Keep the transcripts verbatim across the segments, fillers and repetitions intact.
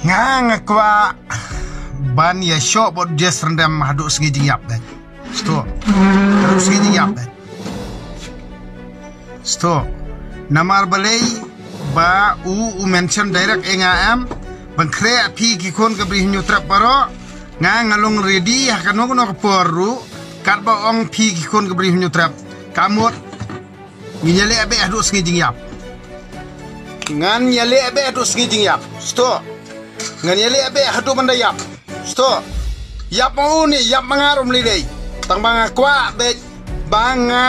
Nga nga kwah ban ïa shoh bad jes rendam haduh sngi jingïap bad. Stop. Haduh sngi jingïap bad. Stop. Namar balei ba u u mention direct ïa nga em. Ban khreh phi ki khun ka Bri Hynñiewtrep baroh. Nga nga long ready ha kano kano ka por ruh. Katba ong phi ki khun ka Bri Hynñiewtrep. Ka mut. Ngin ïaleh bad haduh sngi jingïap. Ngan ïaleh bad haduh sngi jingïap. Stop. Ngan ïaleh bad haduh ban da ïap. Stop. Ïap ma u ne ïap ma nga ruh ym lei lei. Tang ba nga kwah bad ba nga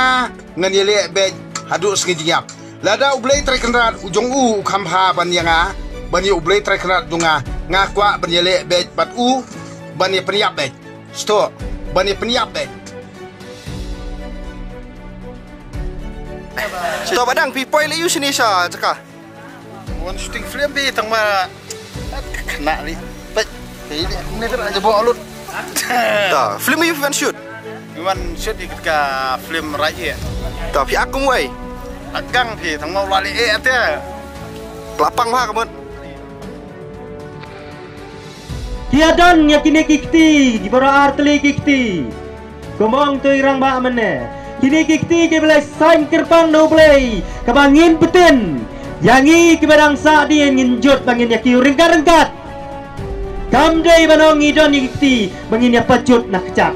ngan ïaleh bad haduh sngi jingïap. Lada U Blei Trai Kynrad u jong u u kham bha ban ïa nga ban ïa U Blei Trai Kynrad jong nga nga kwah ban ïaleh bad bad u ban ïa pynïap bad. Stop. Ban ïa pynïap bad. Stop, adang phi poi leh ïa u shini sha jaka. Wan shooting film phi tang ma. Kena li. Phi ni ter aja bawa lut. Ta, film ïa u phi wan shoot. Wan shoot ïa ka film Rai ïa. Ta phi ak kumwei. Akang phi tang ma u la leh ïa te. Klapang bha ka mut. Ki ïa don ïa kine ki kti, ki baroh ar tylli ki kti. Kumba ong tu i rangbah mynne. Kine ki kti kiba la saiñ kyrpang na U Blei kaba ngin btin. Ïa ngi kiba dang sah dien ngin jot ba ngin ïa kiew ryngkat ryngkat. Kam dei ban ong ngi don ïa ki kti ba ngin ïa pajut na kjat.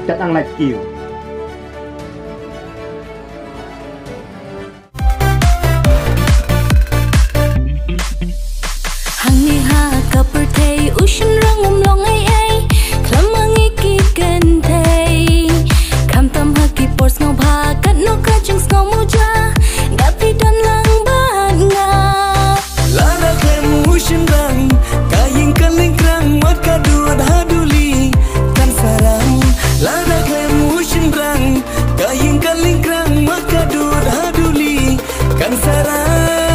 Kat nang lait kiew. Hangne ha ka pyrthei u shynrang um long ei ei, khlem ma ngi ki kynthei. Khamtam ha ki por sngewbha katno ka jingsngew muja, da phi don lang bad nga. Lada khlem u shynrang, ka ïing ka lyngkrang wat ka dud ha duli kan sarang. Lada khlem u shynrang, ka ïing ka lyngkrang wat ka dud ha duli kan sarang.